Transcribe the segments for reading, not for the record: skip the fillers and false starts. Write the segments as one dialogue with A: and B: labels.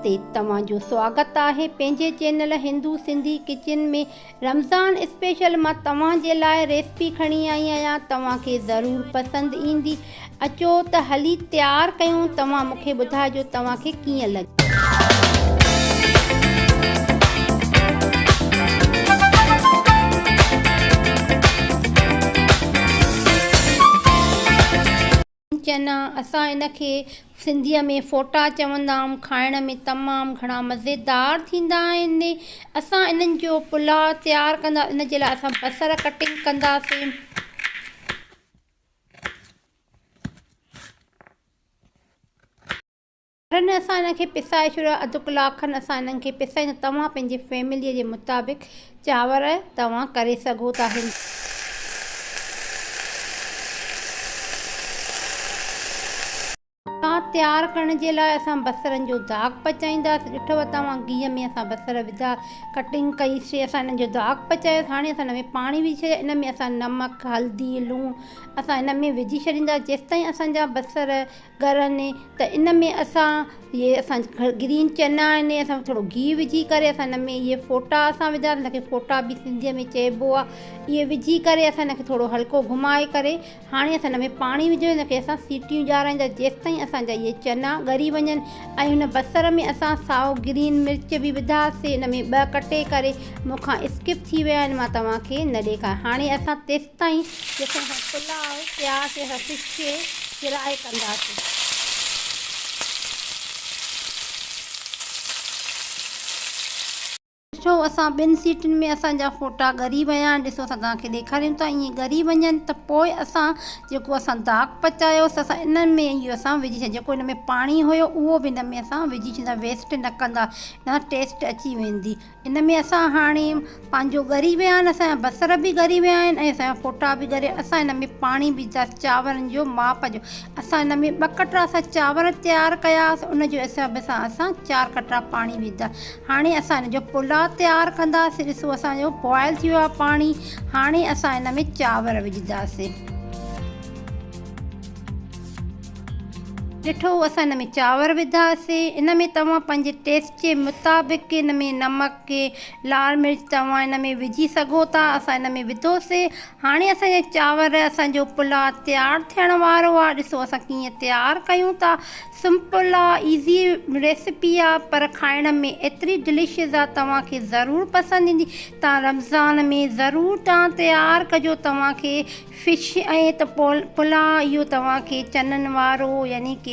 A: تي توهان جو سواگت آهي پنهنجي channel Hindu Sindhi kitchen ۾ Ramzan special مان توهان جي لاء ريسپي کڻي آئي آهيان توهان کي ضرور پسند ايندي اچو ته هلي تيار ڪيون توهان مون کي ٻڌائجو توهان کي ڪيئن لڳي. چنا، اسان ان کي سنڌيء ۾ ڦوٽا چوندا آهيون، کائڻ ۾ تمام گهڻا مزيدار ٿيندا آهن. اسان انهن جو پلاء تيار ڪندا ان جي لاء اسان بصر ڪٽنگ ڪنداسين. رن اسان انهن کي پسائي ڇڏيو اڌ ڪلاڪ کن اسان انهن کي پسائيندا توهان پنهنجي فيملي جي مطابق چانور توهان ڪري سگهو ٿا هن. پلاء تيار ڪرڻ جي لاء اسان بصرن جو داغ پچائينداسين ڏٺو توهان گيهه ۾ اسان بصر وڌا ڪٽنگ ڪئي سي اسان انهن جو داغ پچايو هاڻي اسان ان ۾ پاڻي وجهي ڇڏيو ان ۾ اسان نمڪ هلدي لوڻ اسان ان ۾ وجهي ڇڏيندا جيستائين اسان جا بصر ڳرن ته ان ۾ اسان اهي اسان گرين چنا آهن اسان ٿورو گيهه وجهي ڪري اسان ان ۾ اهي ڦوٽا اسان وڌا ان کي ڦوٽا به سنڌيء ۾ چئبو آهي اهي وجهي ڪري اسان ان کي ٿورو هلڪو گهمائي ڪري هاڻي اسان ان ۾ پاڻي وجهو ان کي اسان سيٽيون ڏيارائيندا جيستائين اسان جا اهي چنا ڳري وڃن ۽ هن بصر ۾ اسان سائو گرين مرچ به وڌاسي ان ۾ ٻه ڪٽي ڪري مون کان اسڪپ ٿي ويا آهن مان توهان کي نه ڏيکاريا هاڻي اسان تيس تائين جيستائين اسان پلاء تيار ٿئي اسان فش کي فرائي ڪنداسين. ڏسو اسان ٻن سيٽين ۾ اسان جا ڦوٽا ڳري ويا آهن ڏسو اسان توهان کي ڏيکاريون ٿا ائين ڳري وڃن ته پوء اسان جيڪو اسان داغ پچايو سو اسان انهن ۾ اهو اسان وجهي ڇڏيو جيڪو ان ۾ پاڻي هيو اهو به ان ۾ اسان وجهي ڇڏيندا ويسٽ نه ڪندا نه ٽيسٽ اچي ويندي ان ۾ اسان هاڻي پنهنجو ڳري ويا آهن اسان جا بصر به ڳري ويا آهن ۽ اسان جا ڦوٽا به ڳري اسان ان ۾ پاڻي وجهنداسين چانورن جو ماپ جو اسان ان ۾ ٻه ڪٽرا اسان چانور تيار ڪيا ان جي حساب سان اسان چار ڪٽرا پاڻي وجهندا هاڻي اسان ان جو پلاء تيار ڪنداسين ڏسو اسان جو بوائل ٿي ويو آهي پاڻي هاڻي اسان ان ۾ چانور وجهنداسين. ڏٺو اسان ان ۾ چانور وڌاسي ان ۾ توهان پنهنجي ٽيسٽ جي مطابق ان ۾ نمڪ لال مرچ توهان ان ۾ وجهي سگهو ٿا اسان ان ۾ وڌوسي هاڻي اسان جا چانور اسان جو پلاء تيار ٿيڻ وارو آهي ڏسو اسان ڪيئن تيار ڪيون ٿا سمپل آ ايزي ريسپي آ پر کائڻ ۾ ايتري ڊليشس آ توهان کي ضرور پسند ايندي توهان رمضان ۾ ضرور توهان تيار ڪجو توهان کي فش ۽ ته پلاء اهو توهان کي چنن وارو يعني ڪي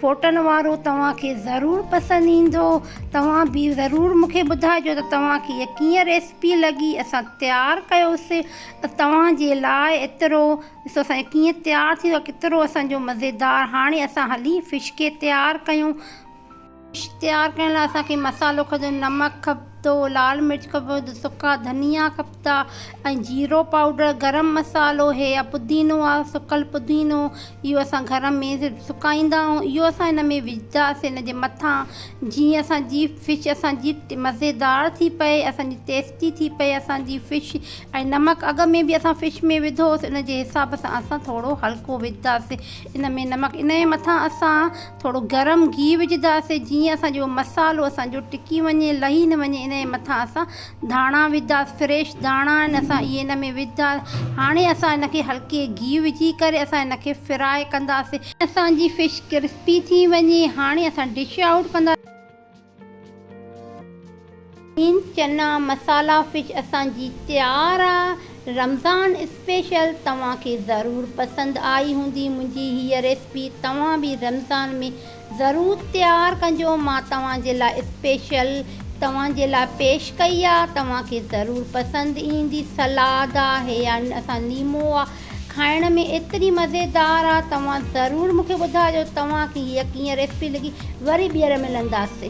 A: ڦوٽن وارو توهان کي ضرور پسند ايندو توهان به ضرور مون کي ٻڌائجو ته توهان کي هيء ڪيئن ريسپي لڳي اسان تيار ڪيوسي ته توهان جي لاء ايترو ڏسو اسان جو ڪيئن تيار ٿي ويو ڪيترو اسان جو مزيدار هاڻي اسان هلي فش کي تيار ڪيون. فش تيار ڪرڻ لاء اسان کي مصالحو کپندو نمڪ کپندو لال مرچ کپندو سڪا ڌنيا کپندا ۽ جيرو پائوڊر گرم مصالحو هي يا پودينو آهي سڪل پودينو اهو اسان گهر ۾ سڪائيندا آهيون اهو اسان هن ۾ وجهنداسين هن جي مٿان جيئن اسان جي فش اسان جي مزيدار ٿي پئي اسان جي ٽيسٽي ٿي پئي اسان جي فش ۽ نمڪ اڳ ۾ به اسان فش ۾ وڌو هوس ان جي حساب سان اسان ٿورو هلڪو وجهنداسين ان ۾ نمڪ ان جي مٿان اسان ٿورو گرم گيهه وجهنداسين جيئن اسان جو مصالحو اسان جو ٽڪي وڃي لهي نه وڃي ان جي مٿان اسان ڌاڻا وجهنداسين فريش ڌاڻا آهن اسان اهي ان ۾ وجهندا هاڻي اسان ان کي هلڪي گيهه وجهي ڪري اسان ان کي فرائي ڪنداسين. اسان جي فش ڪرسپي ٿي وڃي هاڻي اسان ڊش آئوٽ ڪنداسين. گرين چنا مسالا فش اسان جي تيار آ رمضان اسپيشل توهان کي ضرور پسند آئي هوندي منهنجي هيء ريسپي توهان به رمضان ۾ ضرور تيار ڪجو مان توهان جي لاء اسپيشل توهان جي لاء پيش ڪئي آ توهان کي ضرور پسند ايندي سلاد آ هي آ اسان ليمو آ کائڻ ۾ ايتري مزيدار آ توهان ضرور مونکي ٻڌاجو توهان کي هيء ڪيئن ريسپي لڳي وري ٻيهر ملنداسي.